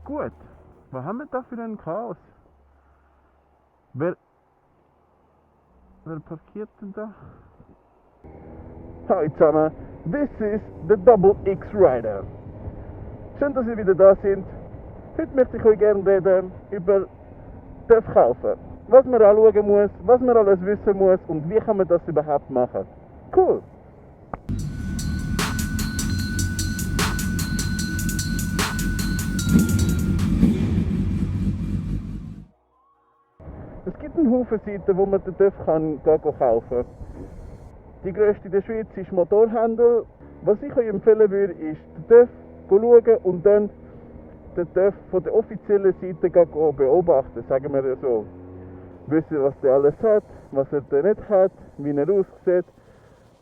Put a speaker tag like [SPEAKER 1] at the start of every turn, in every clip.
[SPEAKER 1] Gut, was haben wir da für ein Chaos? Wer, wer parkiert denn da? Hallo zusammen, this is the Double X Rider. Schön, dass ihr wieder da sind. Heute möchte ich euch gerne reden über TÜV kaufen. Was man anschauen muss, was man alles wissen muss und wie kann man das überhaupt machen. Cool! Es gibt einen Haufen Seiten, wo man den TÜV kaufen kann. Die grösste in der Schweiz ist Motorhandel. Was ich euch empfehlen würde, ist den TÜV schauen und dann den TÜV von der offiziellen Seite beobachten, sagen wir so. Wissen, was der alles hat, was er nicht hat, wie er aussieht,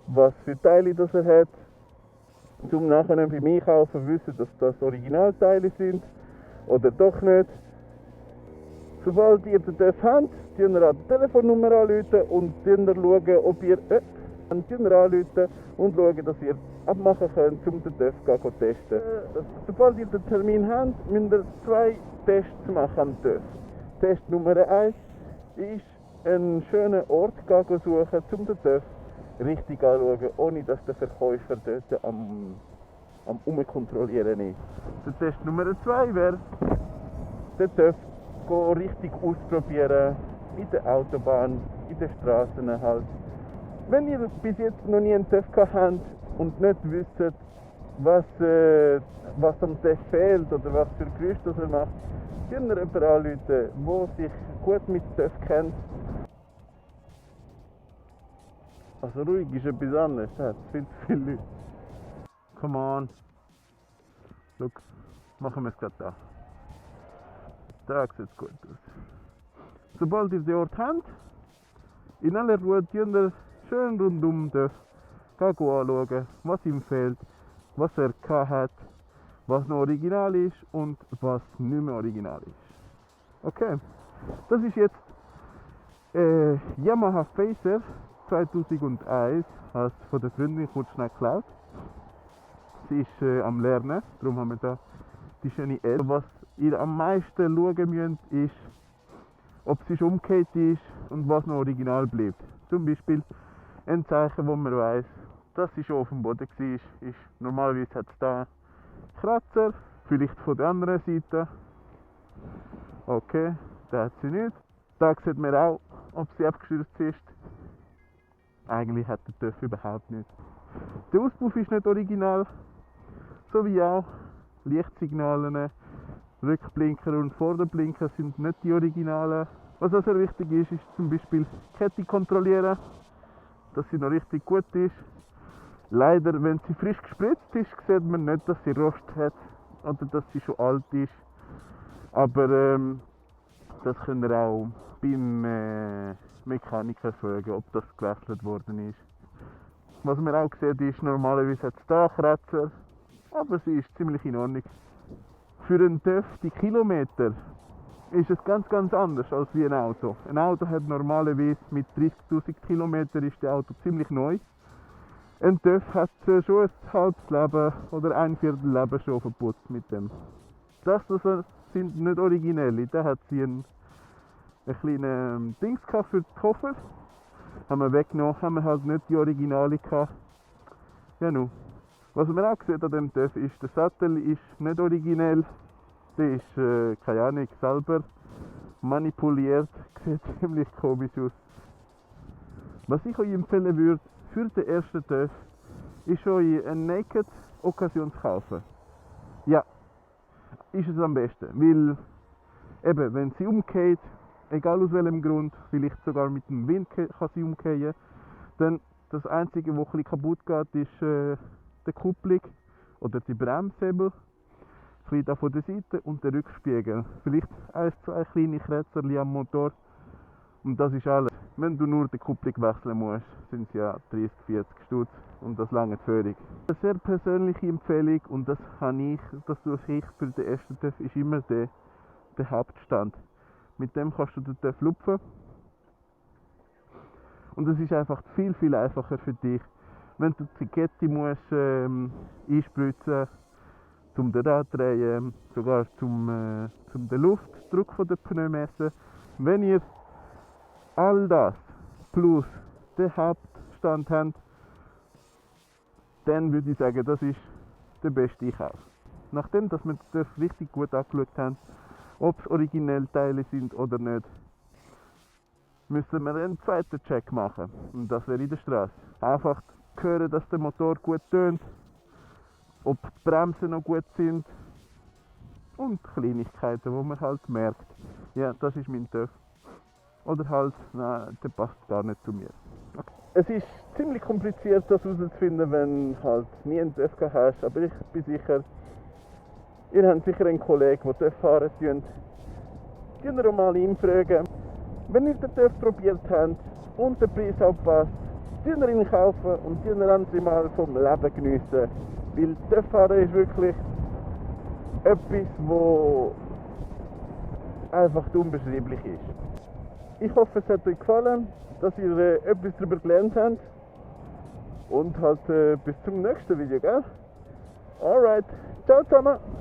[SPEAKER 1] was für Teile das er hat. Zum nachher beim Einkaufen wissen, dass das Originalteile sind oder doch nicht. Sobald ihr den TÜV habt, könnt ihr an die Telefonnummer anrufen und schauen, ob ihr anrufen und schauen, dass ihr abmachen könnt, um den TÜV zu testen. Sobald ihr den Termin habt, müsst ihr 2 Tests machen am TÜV. Test Nummer 1 ist einen schönen Ort suchen, um den TÜV richtig anzuschauen, ohne dass der Verkäufer dort am Umkontrollieren ist. Der Test Nummer 2 wäre, den TÜV richtig ausprobieren, in der Autobahn, in den Straßen halt. Wenn ihr bis jetzt noch nie einen TÜV habt und nicht wisst, was am TÜV fehlt oder was für Geräusche das er macht, könnt ihr jemanden anrufen, der sich gut mit TÜV kennt. Also ruhig ist etwas anderes, da hat viel zu viele Leute. Come on. Look, machen wir es gerade da. Da sieht es gut aus. Sobald ihr den Ort habt, in aller Ruhe könnt ihr schön rundum den TÜV anschauen, was ihm fehlt, was er hat, was noch original ist und was nicht mehr original ist. Okay, das ist jetzt Yamaha Facer 2001, als von der Freundin kurz schnell geklaut. Sie ist am Lernen, darum haben wir da die schöne L. Was ihr am meisten schauen müsst, ist, ob sie schon umgekehrt ist und was noch original bleibt. Zum Beispiel ein Zeichen, wo man weiss, dass sie schon auf dem Boden war. Ist, normalerweise hat es da Kratzer, vielleicht von der anderen Seite. Okay, da hat sie nicht. Da sieht man auch, ob sie abgestürzt ist. Eigentlich hat der TÜV überhaupt nicht. Der Auspuff ist nicht original, so wie auch Lichtsignale, Rückblinker und Vorderblinker sind nicht die Originalen. Was auch sehr wichtig ist, ist zum Beispiel die Kette kontrollieren, dass sie noch richtig gut ist. Leider, wenn sie frisch gespritzt ist, sieht man nicht, dass sie Rost hat oder dass sie schon alt ist. Aber das könnt ihr auch beim Mechaniker fragen, ob das gewechselt worden ist. Was man auch sieht, ist, normalerweise hat es da Kratzer, aber sie ist ziemlich in Ordnung. Für einen TÜV, die Kilometer, ist es ganz anders als wie ein Auto. Ein Auto hat normalerweise mit 30'000 Kilometern ist das Auto ziemlich neu. Ein TÜV hat schon ein halbes Leben oder ein Viertel Leben schon verputzt mit dem. Das sind nicht originelle. Da hat sie einen kleinen Dings für den Koffer. Haben wir weggenommen, haben wir halt nicht die Originale gehabt. Ja nun. Was man auch sieht an dem TÜV ist, der Sattel ist nicht originell. Der ist, keine Ahnung, selber manipuliert. Sieht ziemlich komisch aus. Was ich euch empfehlen würde, für den ersten TÜV, ist euch einen Naked Occasion zu kaufen. Ja, ist es am besten. Weil, eben, wenn sie umgeht, egal aus welchem Grund, vielleicht sogar mit dem Wind kann sie umkehren, dann das Einzige, was ein kaputt geht, ist die Kupplung oder die Bremshebel, da von der Seite und der Rückspiegel. Vielleicht 1-2 kleine Kratzer am Motor und das ist alles. Wenn du nur die Kupplung wechseln musst, sind es ja 30-40 Stutz und das lange völlig. Eine sehr persönliche Empfehlung und das tue ich für den ersten TÜV, ist immer der Hauptstand. Mit dem kannst du den TÜV lupfen und es ist einfach viel einfacher für dich. Wenn du die Kette musst einspritzen, zum den Rad drehen, sogar zum den Luftdruck von der Pneu messen. Wenn ihr all das plus den Hauptstand habt, dann würde ich sagen, das ist der beste Einkauf. Nachdem dass wir das richtig gut angeschaut haben, ob es originell Teile sind oder nicht, müssen wir einen zweiten Check machen. Und das wäre in der Straße. Einfach hören, dass der Motor gut tönt, ob die Bremsen noch gut sind und Kleinigkeiten, wo man halt merkt, ja, das ist mein TÜV. Oder halt, nein, der passt gar nicht zu mir. Okay. Es ist ziemlich kompliziert, das herauszufinden, wenn halt nie einen TÜV hast, aber ich bin sicher, ihr habt sicher einen Kollegen, der TÜV fahren tut. Gehen wir mal ihn fragen. Wenn ihr den TÜV probiert habt und der Preis auch passt, könnt ihr ihn kaufen und könnt ihr andere Mal vom Leben geniessen. Weil TÜV-Fahren ist wirklich etwas, wo einfach unbeschreiblich ist. Ich hoffe, es hat euch gefallen, dass ihr etwas darüber gelernt habt. Und halt bis zum nächsten Video, gell? Alright, ciao zusammen!